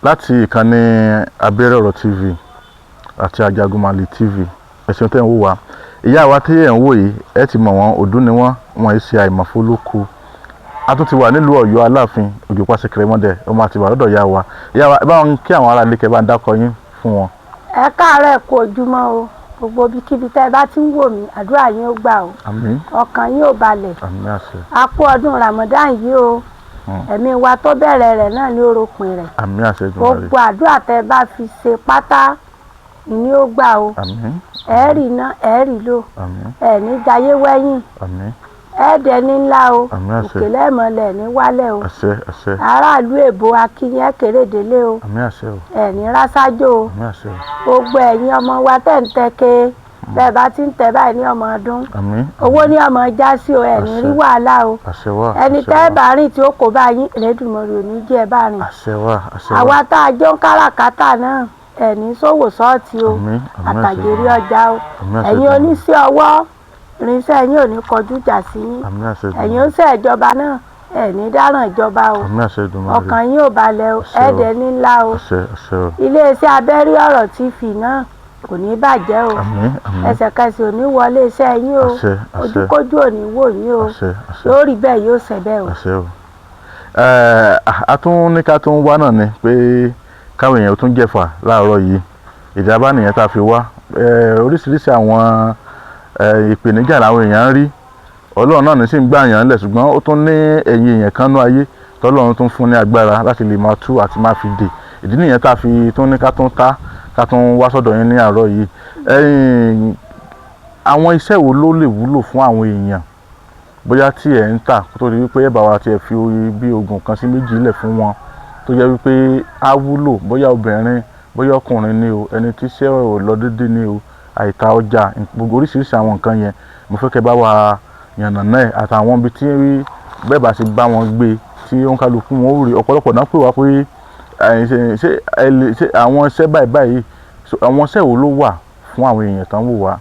Láti ìkànnì Abẹ́rẹ́ Ọ̀rọ̀ TV àti Ajagunmalè TV, ẹ ṣeun tẹ́ ń wò wá. Ìyá wa tí ẹ̀ ń wò yìí, ẹ ti mọ̀ wọ́n, òdú ni wọ́n, wọ́n yìí ṣe àìmọ̀fólókù. A tún ti wà nílùú Ọ̀yọ́, Aláàfin Òjòpá Ṣẹ̀kẹ̀rẹ̀mọdẹ̀ ọmọ àti ìwà lọ́dọ̀ ìyá wa. Ìyá wa, ẹ bá wọn kí àwọn ará ilé, kẹ́ bá ń dákọ yín fún wọn. Ẹ káàárọ̀, ẹ kú ojúmọ́ o. Gbogbo ibikíbi tẹ́ ẹ bá ti ń wò mí, àdúrà yín ó gbà o. Àmín. Ọkàn yín ò balẹ̀. Àmín, àṣẹ. A kú ọdún Ramadan yìí o. Ẹ̀mí wa tó bẹ̀rẹ̀ rẹ̀ náà ní orópin rẹ̀. Àmín, àṣẹ Èdùmàrè. Gbogbo àdúrà tẹ́ ẹ bá fi ṣe pátá ìní ó gbà o. Àmín. Ẹ rí iná, ẹ rí lò. Àmín. Ẹ ní jayé wẹ́yìn. Àmín. Ẹ dẹni ńlá o. Àmín, àṣẹ. Òkè lẹ́ẹ̀mọlẹ̀ ní wálẹ̀ o. Àṣẹ, àṣẹ. Aráàlú èbó akínyẹn kérédélé o. Àmín, àṣẹ o. Ẹ ní rásájò o. Àmín, àṣẹ o. Gbogbo ẹ̀yin ọmọ wa tẹ̀ ń tẹ́kẹ́ bẹ́ẹ̀ bá ti ń tẹ báyìí ní ọmọ ọdún, Àmín. owó ní ọmọ já sí o. Ẹ̀ ní rí Àṣẹ. wàhálà o. Àṣẹ wà. Ẹni Àṣẹ tẹ́ wà. bá rìn tí ó kó bá yín, Elédùmarè ò ní jẹ́ ẹ bá rìn. Àṣẹ wà, àṣẹ wà. Àwa tá a jọ ń káràkátà náà, ẹ̀ ní ṣòwò ṣọ́ọ̀tì o. Àmín, àmín, àṣẹ. Àtàjèrè ọjà o. Àmín, àṣẹ Ẹ̀yin Èdùmàrè. oníṣẹ́ ọwọ́, irinṣẹ́ yín ò ní kọjú ìjà sí yín. Àmín, àṣẹ Ẹ̀yin Èdùmàrè. oníṣẹ́ ìjọba náà, ẹ̀ ní dáràn ìjọba o. Àmín, àṣẹ Èdùmàrè. Ọkàn yín ò balẹ̀ o. Àṣẹ o. Ẹ̀ẹ́dẹ̀ ní ńlá o. Àṣẹ, àṣẹ o. Iléeṣẹ́ Abẹ́rẹ́ Ọ̀rọ̀ TV náà kò ní bàjẹ́ o. Àmín, àmín. Ẹsẹ̀kẹsẹ̀ ò ní wọlé iṣẹ́ yín o. Àṣẹ, àṣẹ. Ojúkójú ò ní wò yín o. Àṣẹ, àṣẹ. Yóò rí bẹ́ẹ̀, yóò ṣẹ bẹ́ẹ̀ o. Àṣẹ o. A tún ní ká tún wá náà ni pé káwọn èèyàn tún jẹ̀fà láàárọ̀ yìí. Ìjábá nìyẹn tá a fi wá. Oríṣiríṣi àwọn ìpèníjà làwọn èèyàn ń rí. Ọlọ́run náà ní sì ń gbà yàn lẹ̀, ṣùgbọ́n ó tún ní ẹ̀yìn èèyàn kan nú ayé tọ́lọ́run tún fún ní agbára láti lè máa tú àti máa fi dè. Ìdí nìyẹn tá a fi tún ní ká tún ta ká tún wá sọ́dọ̀ yín ní àárọ̀ yìí. Ẹ̀yin, àwọn iṣẹ́ wo ló lè wúlò fún àwọn èèyàn bóyá tí ẹ̀ ń tà, kó tó di wípé ẹ bá wa tiẹ̀ fi bí oògùn kan sí méjì lẹ̀ fún wọn tó jẹ́ wípé á wúlò, bóyá obìnrin, bóyá ọkùnrin ni o, ẹni tí iṣẹ́ ò lọ déédéé ni o, àìta ọjà, gbogbo oríṣiríṣi àwọn nǹkan yẹn, mo fẹ́ kẹ́ bá wa yànnàná ẹ̀ àtàwọn ibi tí bẹ́ẹ̀ bá ṣe bá wọn gbé tí ó ń kálukú wọn ó rí. Ọ̀pọ̀lọpọ̀ náà pè wá pé ṣe ẹ lè ṣe àwọn iṣẹ́ báyìí báyìí. So, àwọn iṣẹ́ wo ló wà fún àwọn èèyàn tán wò wá?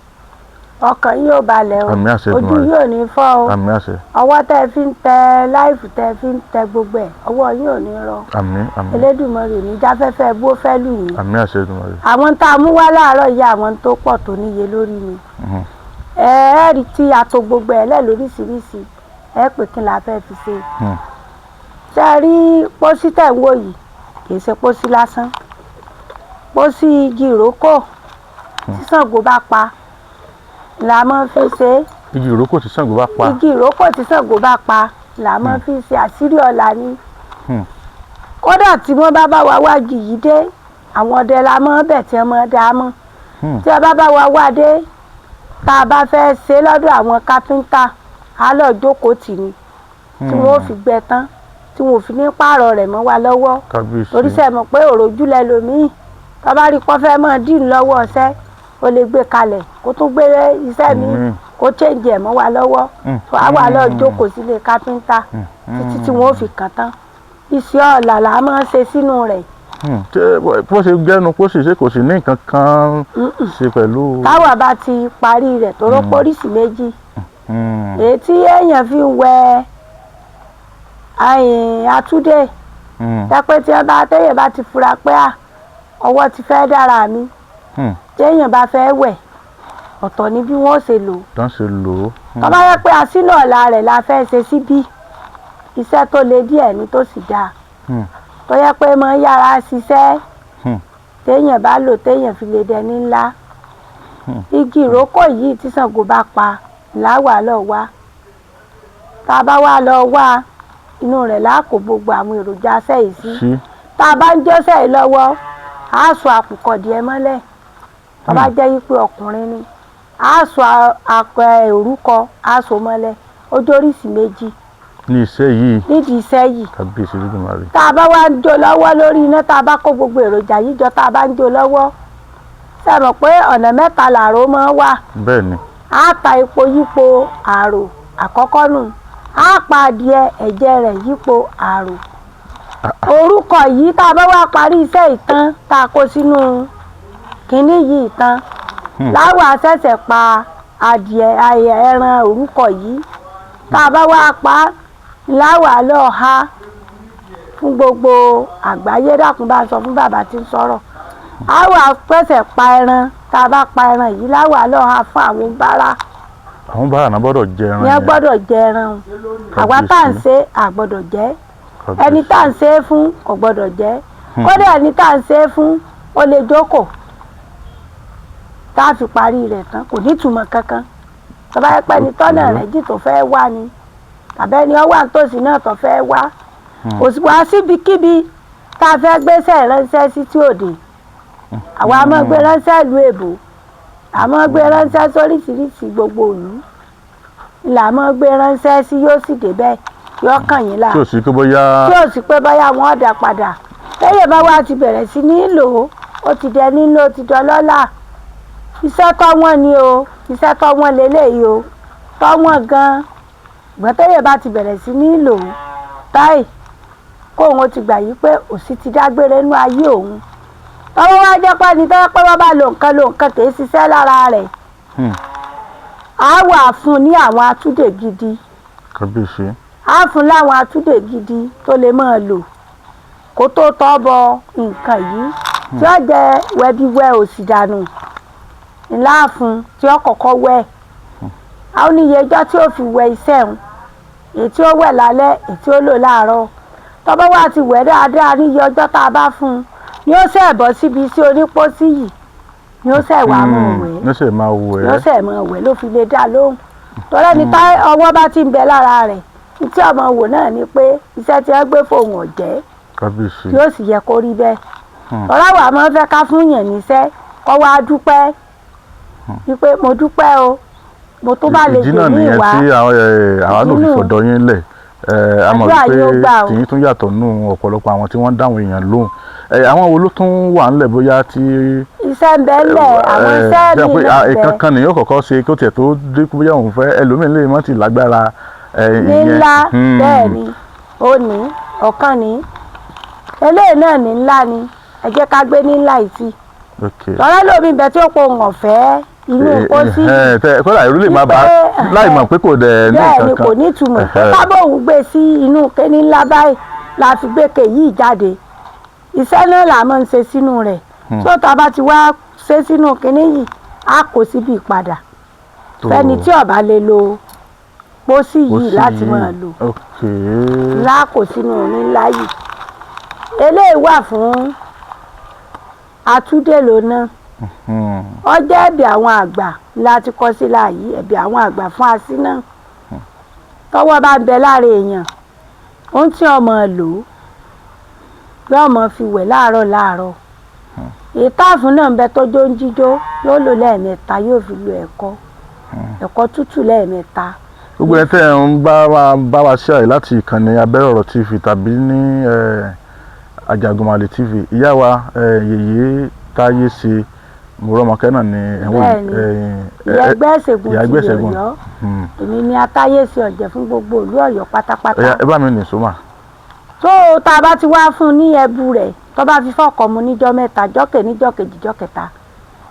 Ọkàn yín ò balẹ̀ o. Àmín, àṣẹ Ojú Èdùmàrè. yín ò ní fọ́ o. Àmín, àṣẹ. Ọwọ́ tẹ́ ẹ fi ń tẹ láìfù, tẹ́ ẹ fi ń tẹ gbogbo ẹ̀, ọwọ́ yín ò ní rọ. Àmín, àmín. Elédùmarè ò ní jáfẹ́fẹ́ bó fẹ́ lù yín. Àmín, àṣẹ Èdùmàrè. Àwọn tá a mú wá láàárọ̀ yìí, àwọn tó pọ̀ tó níye lórí ni. Ẹ ẹ rí tí a to gbogbo ẹ̀ lẹ̀ lóríṣiríṣi, ẹ pè kí n la fẹ́ fi ṣe. Ṣé ẹ rí pósí tẹ̀ ń wò yìí? Kì í ṣe pósí lásán. Pósí igi ìrókò tí Ṣàngó bá pa la máa fi ṣe é. Igi ìrókò tí Ṣàngó bá pa. Igi ìrókò tí Ṣàngó bá pa la máa fi ṣe. Àṣírí ọ̀la ni. Kódà tí wọ́n bá bá wa wági yìí dé, àwọn ọdẹ la máa bẹ̀ tí wọ́n máa dá mọ́. Tí wọ́n bá bá wa wá dé, tá a bá fẹ́ ṣe lọ́dọ̀ àwọn kápẹ́ńtà, á lọ jókòó tì ní tí wọ́n ó fi gbẹ tán, tí wọ́n ò fi ní pààrọ̀ rẹ̀ mọ́ wa lọ́wọ́. Kábíyèsí. Torí sẹ́ mọ̀ pé òròjú lẹlòmíì, tó bá rí pọ́n fẹ́ mọ́ dín lọ́wọ́ ọṣẹ́, ó lè gbé kalẹ̀ kó tún gbé iṣẹ́ mi kó change ẹ̀ mọ́ wa lọ́wọ́. Tó á wà lọ jókòó sílé kápẹ́ńtà títí tí wọ́n ó fi kàn tán. Iṣẹ́ ọ̀la là á máa ń ṣe sínú rẹ̀. Ṣé bó ṣe gbẹ́nu pósí, ṣé kò sì ní nǹkan kan ṣe pẹ̀lú? Táwa bá ti parí rẹ̀, tó rọ́pò oríṣi méjì, èyí tí èèyàn fi ń wẹ àtúndé tẹ́pẹ́ tí wọ́n bá téèyàn bá ti fura pé à ọwọ́ ti fẹ́ dára mi, téèyàn bá fẹ́ wẹ̀, ọ̀tọ̀ ni bí wọ́n ṣe lò. Tán ṣe lò ó. Tó bá yẹ pé àsínà ọ̀la rẹ̀ la fẹ́ ṣe síbí, iṣẹ́ tó le díẹ̀ ni tó sì dáa, tó yẹ pé máa ń yára ṣiṣẹ́, téèyàn bá lò, téèyàn fi lè dẹni ńlá. Igi ìrókò yìí tí Ṣàngó bá pa làwà lọ wá. Tá a bá wá lọ wá, inú rẹ̀ láàkó gbogbo àwọn èròjà aṣẹ́ yìí sí. Sí. Tá a bá ń jọ́sẹ̀ yìí lọ́wọ́, á sọ àkùkọ díẹ̀ mọ́lẹ̀. Tó bá jẹ́ wípé ọkùnrin ni, á sọ akọ òrúkọ, á sọ mọ́lẹ̀. Ó jóríṣìí méjì. Ní iṣẹ́ yìí. Nídìí iṣẹ́ yìí. Kábíyèsí Olódùmarè. Tá a bá wá ń jó lọ́wọ́ lórí iná, tá a bá kó gbogbo èròjà yìí jọ, tá a bá ń jó lọ́wọ́, ṣe mọ̀ pé ọ̀nà mẹ́ta làró máa ń wà? Bẹ́ẹ̀ ni. Á ta epo yípo àrò àkọ́kọ́ nù, á pa adìẹ, ẹ̀jẹ̀ rẹ̀ yípo àrò orúkọ yìí. Tá a bá wá parí iṣẹ́ ìtàn, tá a kó sínú kínní yìí tán, láwa ṣẹ̀ṣẹ̀ pa adìẹ ẹran orúkọ yìí. Tá a bá wá pa á, láwa lọ ha fún fún gbogbo àgbáyé. Dákun bá ń sọ fún bàbá tí ń sọ̀rọ̀. Á wà pẹ̀sẹ̀ pa ẹran. Tá a bá pa ẹran yìí láwà lọ́ha fún àwọn bára. Àwọn bára náà gbọ́dọ̀ jẹ ẹran yẹn yẹn. Gbọ́dọ̀ jẹ ẹran o. Àwa tá à ń ṣe à gbọ́dọ̀ jẹ. Ẹni tá à ń ṣe é fún kò gbọ́dọ̀ jẹ. Kódà ẹni tá à ń ṣe é fún, ó lè jókòó tá a fi parí rẹ̀ tán, kò ní ìtumọ̀ kankan. Tó bá yẹ pé ẹni tọ́nà rẹ̀ jì tó fẹ́ wá ni, tàbí ẹni ọwọ́ àtòsí náà tó fẹ́ wá, kò sí wá síbikíbi tá a fẹ́ gbéṣẹ́ ránṣẹ́ sí tí ò dé. Àwa máa gbé ránṣẹ́ ìlú èbó, a máa gbé ránṣẹ́ sóríṣiríṣi, gbogbo ìlú là máa gbé ránṣẹ́ sí, yóò sì débẹ̀, yóò kàn yín là. Tí ò sí pé bóyá Tí ò sí pé bóyá wọn dá padà. Lẹ́yìn bá wá ti bẹ̀rẹ̀ sí ní lò ó, ó ti dẹ nílò, ó ti dọlọ́lá. Iṣẹ́ tọ́ wọ́n ni o, iṣẹ́ tọ́ wọ́n leléyìí o, tọ́ wọ́n gan-an. Gbọ́n tẹ́yẹ̀ bá ti bẹ̀rẹ̀ sí ní lò ó táì kóun ó ti gbà yí pé òṣì ti dágbére nú ayé òun. Tọ́wọ́ wá jẹ́ pé ẹni tọ́wọ́ pé wọ́n bá lo nǹkan lo nǹkan kì í ṣiṣẹ́ lára rẹ̀, á wà fún un ní àwọn atúndè gidi. Kábíyèsí. Á fún láwọn atúndè gidi tó lè máa lò kó tó tọ́ bọ nǹkan yìí, tí ó jẹ́ wẹbiwẹ òsì dànù ńlá fún, tí ó kọ́kọ́ wẹ̀. Á ní iye ọjọ́ tí ó fi wẹ iṣẹ́ òun, èyí tí ó wẹ̀ lálẹ́, èyí tí ó lò láàárọ̀. Tọ́bọ́ wá ti wẹ̀ dáadáa ní iye ọjọ́ tá a bá fún un, ni ó ṣẹ̀ bọ́ síbi sí onípósí yìí, ni ó ṣẹ̀ wá mọ̀ wẹ̀. Ní sè máa wẹ̀. Ni ó ṣẹ̀ mọ̀ wẹ̀ ló fi lè dá lóhùn. Torí ẹni tá ọwọ́ bá ti ń bẹ lára rẹ̀, tí ọmọ wò náà ni pé iṣẹ́ tí wọ́n gbé fóun ọ̀jẹ́. Kábíyèsí. Yóò sì yẹ kó rí bẹ́ẹ̀. Tọ́lá wà máa ń fẹ́ ká fún yàn níṣẹ́ kó wá dúpẹ́ wípé mo dúpẹ́ o, mo tó bá lè Ìdí dè náà ní nìyẹn ìwà tí àwọn àwa náà fi Ìdí nù. fọ̀dọ̀ yín lẹ̀. A mọ̀ Àdúrà wípé yóò gbà o. tìyín tún yàtọ̀ nù ọ̀pọ̀lọpọ̀ àwọn tí wọ́n ń dáhùn èèyàn lóhùn. Àwọn wo ló tún wà ńlẹ̀ bóyá tí Iṣẹ́ ń bẹ ńlẹ̀, àwọn iṣẹ́ ṣe mi pé náà bẹ. ìkan kan nìyóò kọ́kọ́ ṣe kó tiẹ̀ tó dé kó bóyá òun fẹ́ ẹlòmíín lè má ti lágbára Ní ìyẹn. ńlá. Bẹ́ẹ̀ ni, ó ní ọ̀kan ní eléyìí náà, ní ńlá ni. Ẹ jẹ́ ká gbé ní ńlá yìí sí. Tọ́lá lómi bẹ tí ó po òun ọ̀fẹ́ inú pósí. Kódà irú lè má bá láì mọ̀ pé kò dẹ̀ ní Bẹ́ẹ̀ ni. nǹkan kan. Kò ní ìtumọ̀ pé kábọ̀ òun gbé sí inú kéní ńlá báyìí la fi gbé ke yìí jáde. Iṣẹ́ náà là máa ń ṣe sínú rẹ̀. Tó tá a bá ti wá ṣe sínú kinní yìí, á kó síbi padà fẹ́ni tí ó bá lè lo pósí yìí Pósí láti yìí. máa lò. Ńlá kò sínú ní ńlá yìí. Eléyìí wà fún atúndé lónà. Ó jẹ́ ẹ̀bì àwọn àgbà láti kọ́ sí láàyè, ẹ̀bì àwọn àgbà fún asínà. Tọ́wọ́ bá ń bẹ lára èèyàn, ohun tí ọmọ lò ó yóò mọ fi wẹ̀ láàárọ̀ láàárọ̀. Ìtaàfún náà ń bẹ tó jó ń jíjó, yóò lò lẹ́ẹ̀mẹ́ta, yóò fi lo ẹ̀kọ, ẹ̀kọ tútù lẹ́ẹ̀mẹ́ta. Gbogbo ẹ tẹ́ ẹ ń bá wa ṣe àyè láti ìkànnì Abẹ́rẹ́ Ọ̀rọ̀ TV tàbí ní Àjàgùnmàlè TV, ìyá wa yèyé táyé ṣe Mọ̀rọ́mọkẹ́ náà ni ẹ̀ ń wò yìí. Bẹ́ẹ̀ni. Ìyá ẹgbẹ́ ìṣègùn Ìyá ẹgbẹ́ ti ìṣègùn. Ọ̀yọ́. Èmi ni atáyé ṣe ọ̀jẹ̀ fún gbogbo ìlú Ọ̀yọ́ pátápátá. Ẹ bá mi nìṣó mà. Tó tá a bá ti wá fún un ní ẹbu rẹ̀, tó bá fi fọ́kọ̀ mu níjọ́ mẹ́ta, jọ́kè níjọ́ kejì, jọ́ kẹta,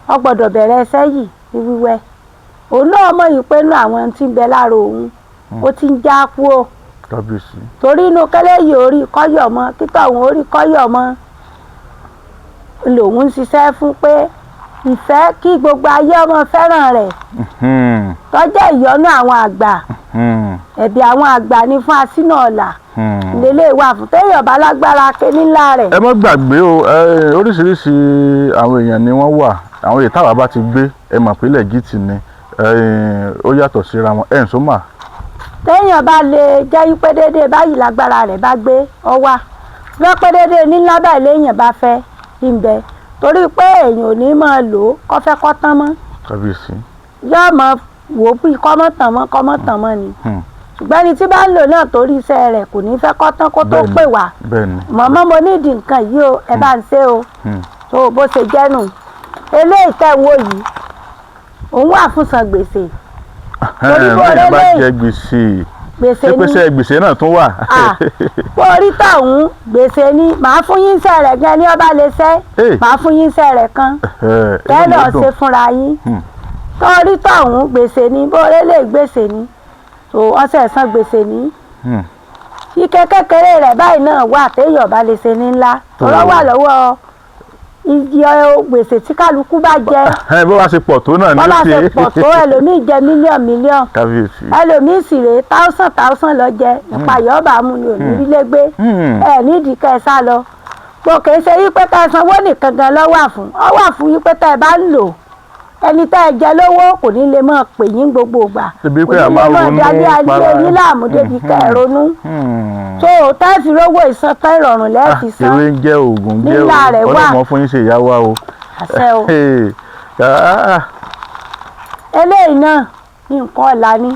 ó gbọ́dọ̀ bẹ̀rẹ̀ ẹsẹ̀ yìí ní wíwẹ̀. Òun náà mọ̀ yìí pé inú àwọn tí ń bẹ lára òun ó ti ń já kú o. Kábíyèsí. Torí inú kẹlẹ́ yìí, orí kọ́yọ̀ mọ́ títọ̀ òun, orí kọ́yọ̀ mọ́ lòun ń ṣiṣẹ́ fún, pé ìfẹ́ kí gbogbo ayé ọmọ fẹ́ràn rẹ̀, tó jẹ́ ìyọ́nú àwọn àgbà. Ẹ̀bí àwọn àgbà ni fún asínà ọ̀la lélẹ̀ wà fún téèyàn bá lágbára kéní ńlá rẹ̀. Ẹ má gbàgbé o, oríṣiríṣi àwọn èèyàn ni wọ́n wà. Àwọn èyí táwa bá ti gbé, ẹ mọ̀ pé lẹ́gìtì ni, ó yàtọ̀ síra wọn. Ẹ̀ ń sọ mà. Téèyàn bá lè jẹ́ pé déédéé báyìí lágbára rẹ̀ bá gbé ọ wá lọ, pé déédéé ní ńlá báyìí léèyàn bá fẹ́ ń bẹ, torí pé èèyàn ò ní máa lò ó kọ́fẹ́ kọ́ tán mọ́. Kábíyèsí. Yóò máa wò ó bí kọ́mọ́ tàn mọ́, kọ́mọ́ tàn mọ́ ni. Ṣùgbọ́n ẹni tí bá ń lò náà, torí iṣẹ́ rẹ̀, kò ní fẹ́ kọ́ tán kó tó pè wá. Mọ̀mọ́, mo nídìí nǹkan yìí o, ẹ bá ń ṣe o. Tó bó ṣe jẹ́ nù. Eléyìí tẹ̀ ń wò yìí, òun wà fún san gbèsè. Torí bó Bẹ́ẹ̀ bá lélẹ́yìí. jẹ gbèsè. Gbèsè Ṣé ní pé ṣe gbèsè náà tún wà? Ah, bó rí tọ̀hún, gbèsè ni. Màá fún yín sẹ́ rẹ̀ gan ní ọba lè sẹ́. Hey. Màá fún yín sẹ́ rẹ̀ kan Inú mi tẹ́lọ̀ dùn. ṣe fúnra yín. Tó rí tọ̀hún, gbèsè ni. Bó lè gbèsè ni tó ọ̀sẹ̀ san gbèsè ni. Ike kékeré rẹ̀ báyìí náà wà téèyàn bá lè ṣe ní ńlá. Tó. Tọ́rọ́ wà lọ́wọ́ iye gbèsè tí kálukú bá jẹ. Ẹ bó bá ṣe pọ̀ tó náà ní Bọ́ bá ṣe pọ̀ tó, ẹlòmíì jẹ mílíọ̀nù mílíọ̀nù. Kábíyèsí. Ẹlòmíì sì rèé, thousand thousand lọ jẹ, ìpayọ̀ ọba mú ni ò ní rí légbé. Ẹ nídìí kẹ́ ẹ sá lọ pò. Kìí ṣe yí pé ká ẹ sanwó nìkan gan ló wà fún. Ọ wà fún yí pé tá ẹ bá ń lò, ẹni tá ẹ jẹ lówó kò ní lè máa pè yín gbogbo ìgbà. Débi Kò pé ní a lè máa máa ronú dalé ayé para. yín láàmú débi ká ẹ ronú. Tó o tá ẹ fi rówó ìsan tán, ìrọ̀rùn lẹ́ẹ̀fi san. Ewé ń jẹ́, oògùn jẹ́ o. Nílà rẹ̀ wà. Ọlọ́mọ fún yín ṣe ìyá wa o. Àṣẹ o. Hey, ah, Eléyìí náà ní nǹkan ọ̀la ni.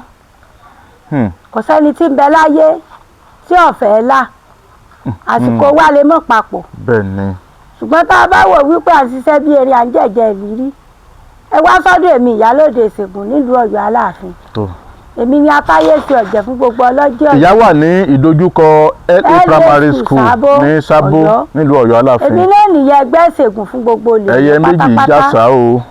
Kò sẹ́ni tí ń bẹ láyé tí ọ̀fẹ́ là. Àsìkò wa lè mọ̀ papọ̀, Bẹ́ẹ̀ ni. ṣùgbọ́n tá a bá wò wípé à ń ṣiṣẹ́ bí erin, à ń jẹ̀jẹ̀ ìrírí, ẹ wá sọ́dọ̀ èmi, Ìyálóde Ìṣègùn nílùú Ọ̀yọ́ Aláàfin. Tó. Èmi ni atáyé ṣe ọ̀jẹ̀ fún gbogbo ọlọ́jẹ́ Ọ̀yọ́. Ìyá wà ní ìdojúkọ LA LA Primary School Sábó, ní Sábó, Ọ̀yọ́. nílùú Ọ̀yọ́ Aláàfin. Èmi náà nìyẹn, ẹgbẹ́ ìṣègùn fún gbogbo olè Ẹyẹ méjì pátápátá. jàsá o.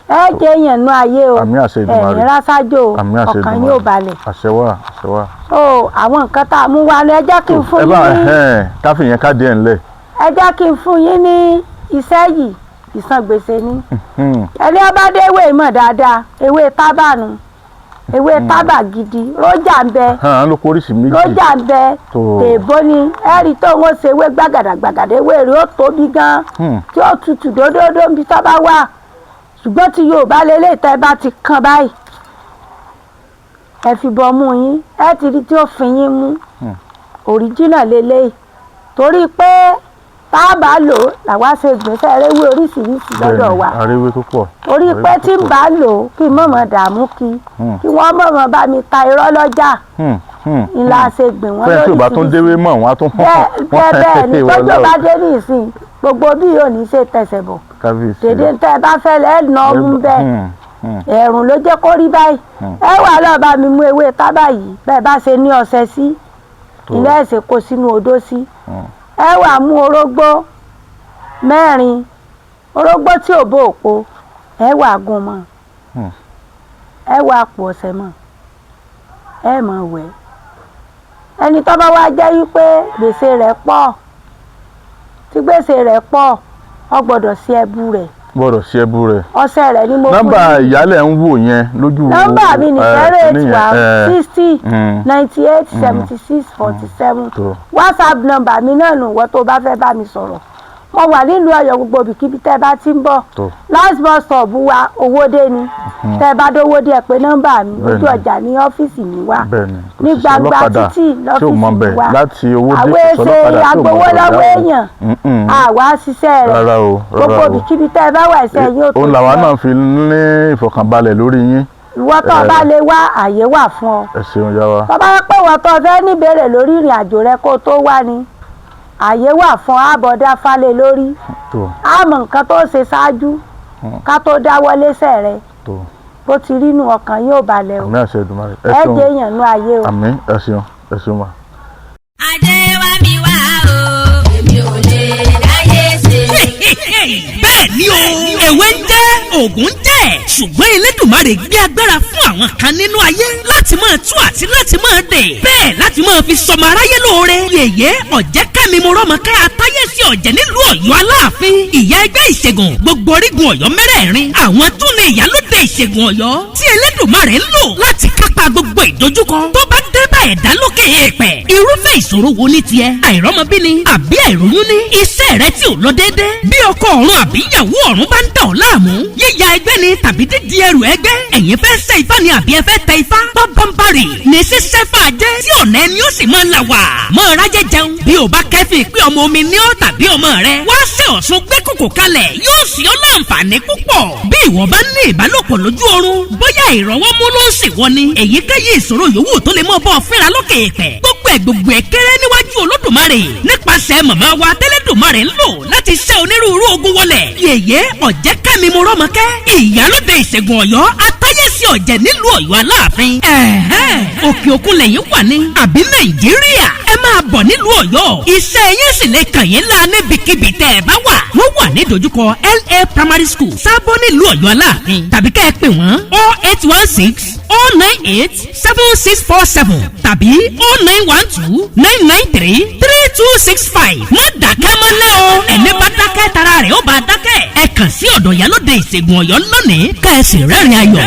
Ẹ jẹ́ èèyàn nú ayé o. Àmín, àṣẹ Èdùmàrè. Ẹ̀yìn rásájò o. Àmín, àṣẹ Ọkàn Èdùmàrè. yóò balẹ̀. Àṣẹ wà, àṣẹ wà. O àwọn nǹkan tá a mú wá ní, ẹ jẹ́ kí n fún Ẹ yín bá ní ẹhẹ́n, káfí yẹn ká díẹ̀ ńlẹ̀. Ẹ jẹ́ kí n fún yín ní iṣẹ́ yìí, ìsan gbèsè ni. Ẹni ọba dé ewé mọ̀ dáadáa, ewé tábà nu, ewé tábà gidi, rójà ń bẹ. Hàn ló kó oríṣi méjì. Rójà ń bẹ. Tó. Tèbó ni ẹ̀rí tó ń ṣe ewé gbàgàdà gbàgàdà, ewé rẹ̀ ó tóbi gan, tí ó tutù dódódó níbi tó bá wà. Ṣùgbọ́n tí Yorùbá lélẹ̀, tẹ́ bá ti kàn báyìí, ẹ fi bọ́ mú yín, ẹ ti rí tí ó fi yín mú. Òríjìnà lélẹ̀, torí pé tá a bá lò ó làwa ṣe gbèsè rewé oríṣiríṣi lọ́dọ̀ wa. Àríwé tó pọ̀. Torí Àríwé pé tó tí n pọ̀. bá lò ó, kí n mọ̀mọ́ dààmú kí kí wọ́n mọ̀mọ́ bá mi ta irọ́ lọ́jà ńlá ṣe gbìn wọ́n. Fẹ́ẹ̀ tí ò bá tún Lóríṣiríṣi. déwé mọ̀, wọ́n á tún Bẹ́ẹ̀ bẹ́ẹ̀ bẹ́ẹ̀ ni. Ìwọ Tójò náà. bá dé ní ìsìn, gbogbo bí yóò ní ṣe tẹsẹ̀ bọ̀. Kábíyèsí. Dèdè tẹ́ ẹ bá fẹ́ lẹ́ nà ọmú bẹ́ẹ̀. Ẹ̀rùn ló jẹ́ kó rí báyìí. Ẹ wà lọ́ọ́ bá mi mú ewé tábà yìí, bẹ́ẹ̀ bá ṣe ní ọṣẹ sí Tó. ilé ẹ̀sìn, kó sínú odó sí. Ẹ wà mú orógbó mẹ́rin, orógbó tí ò bó òpo, ẹ wà gún mọ́. Ẹ wà pò ọṣẹ mọ́, ẹ mọ̀ wẹ̀. Ẹni tó bá wá jẹ́ wípé gbèsè rẹ̀ pọ̀, tí gbèsè rẹ̀ pọ̀, ó gbọ́dọ̀ sí ẹbu rẹ̀. Gbọ́dọ̀ sí ẹbú rẹ̀. Ọṣẹ rẹ̀ ni mo fún Nọ́mbà yín. ìyálẹ̀ ń wò yẹn lójú. Nọ́mbà mi ní 081 60 98 76 47. Tó. WhatsApp nọ́mbà mi náà nù. Wọ́n tó bá fẹ́ bá mi sọ̀rọ̀, mo wà nílùú Ọ̀yọ́, gbogbo ibikíbi tẹ́ bá ti ń bọ̀, Tó. last bus stop wa, Owódé ni. Tẹ́ bá dówódé, ẹ pé nọ́mbà mi. Ojú ọjà ní ọ́fíìsì mi wà. Bẹ́ẹ̀ni, kò Ní sì sí gbangba ọlọ́kadà títì tí ò mọ lọ́fíìsì mi bẹ́ẹ̀ wà. láti Owódé. Àwọn Kò èsè sọlọ́kadà tí ò mọ agbowó bẹ́ẹ̀. lọ́wọ́ èèyàn, àwa ṣiṣẹ́ rẹ̀. Rárá o, rárá Gbogbo o. ibikíbi tẹ́ bá wà, ẹsẹ̀ yóò tó Òun làwa lọ. náà fi ní ìfọ̀kànbalẹ̀ lórí yín. Ìwọ tó bá lè wá, àyè wà fún ọ. Ẹ ṣeun, yá wa. Tó bá yẹ pé ìwọ tó fẹ́ níbèrè lórí ìrìn àjò rẹ kó tó wá ni, àyè wà fún àbọ̀dá falẹ̀ lórí. Tó. Àmọ́ nǹkan tó ṣe ṣáájú ká tó dáwọ́ lẹ́sẹ̀ rẹ. Tó. Bó ti rí inú ọkàn yóò balẹ̀ o. Àmín, àṣẹ Èdùmàrè. Ẹ Ẹ ṣeun. jẹ́ èèyàn nú ayé o. Àmín, ẹ ṣeun, ẹ ṣeun ma. Ajé wá mi wá o. Èmi ò lè dáyé ṣe. Bẹ́ẹ̀ ni o, ewé ń jẹ́, òògùn ń jẹ́, ṣùgbọ́n Elédùmarè gbé agbára fún àwọn kan nínú ayé láti máa tú àti láti máa dè, bẹ́ẹ̀ láti máa fi sọmọ aráyé lóore. Yèyé Ọ̀jẹ̀kẹ́mi Mọ́rọ́mọkẹ́, atáyé sí ọ̀jẹ̀ nílùú Ọ̀yọ́ Aláàfin, ìyá ẹgbẹ́ ìṣègùn gbogbo orígun Ọ̀yọ́ mẹ́rẹ̀ẹ̀rin, àwọn tún ní ìyálóde ìṣègùn Ọ̀yọ́ tí Elédùmarè ń lò láti kápá gbogbo ìdojúkọ tó bá dé bá ẹ̀dá lókè èèpẹ̀. Irúfẹ́ ìṣòro wo ní tiẹ̀? Àìrọ́mọbí ni àbí àìróyún ní? Iṣẹ́ rẹ tí ò lọ déédé, bí ọkọ ọ̀run àbí ìyàwó ọ̀run bá ń dà ọ́ láàmú, yíya ẹgbẹ́ ni tàbí dídi ẹrù ẹgbẹ́, ẹ̀yin fẹ́ ṣe ifá ni àbí ẹ fẹ́ tẹ ifá, bábánbárì ní ṣíṣẹ́ fàájẹ́ tí ọ̀nà ẹni ó sì máa là wà mọ́ rájẹ́ jẹun. Bí o bá kẹ́fìn pé ọmọ omi ní ọ́ tàbí ọmọ rẹ wá ṣe Ọ̀ṣun gbé kòkò kalẹ̀, yóò sì ọ́ láǹfààní púpọ̀. Bí ìwọ bá ní ìbálòpọ̀ lójú oorun, bóyá ìrọ̀wọ́ mú ló ń ṣèwọ ni, èyíkéyìí ìṣòro yòówù tó lè mọ́ bọ́ fínra lókè èèpẹ̀, gbogbo ẹ̀ gbogbo ẹ̀ kéré níwájú Olódùmarè nípasẹ̀ màmá wa tẹ́lẹ̀dùmarè ń lò láti ṣẹ́ onírúurú ogun wọlẹ̀. Yèyé Ọ̀jẹ̀kẹ́mi Mọ́rọ́mọkẹ́, ìyálóde ìṣègùn Ọ̀yọ́, atáyẹ̀sí ọ̀jẹ̀ nílùú Ọ̀yọ́ Aláàfin. Ẹ̀hẹ́n, òkè òkun lẹ́yìn wà ní àbí Nàìjíríà, ẹ máa bọ̀ nílùú Ọ̀yọ́. Iṣẹ́ yín sì lè kàn yín lá níbikíbi tẹ́ ẹ bá wà. Wọ́n wà ní dojúkọ LA Primary School, Sábó, nílùú Ọ̀yọ́ Aláàfin, tàbí kẹ́ ẹ pè wọ́n 081 6 0987647 tàbí 09129933265. Má dákẹ́ mọ́lẹ́ o, ẹni bá dákẹ́ tara rẹ̀ ó bá dákẹ́. Ẹ kàn sí ọ̀dọ̀ Ìyálóde Ìṣègùn Ọ̀yọ́ lónìí, kẹ́ ẹ sì rẹ́rìn ayọ̀.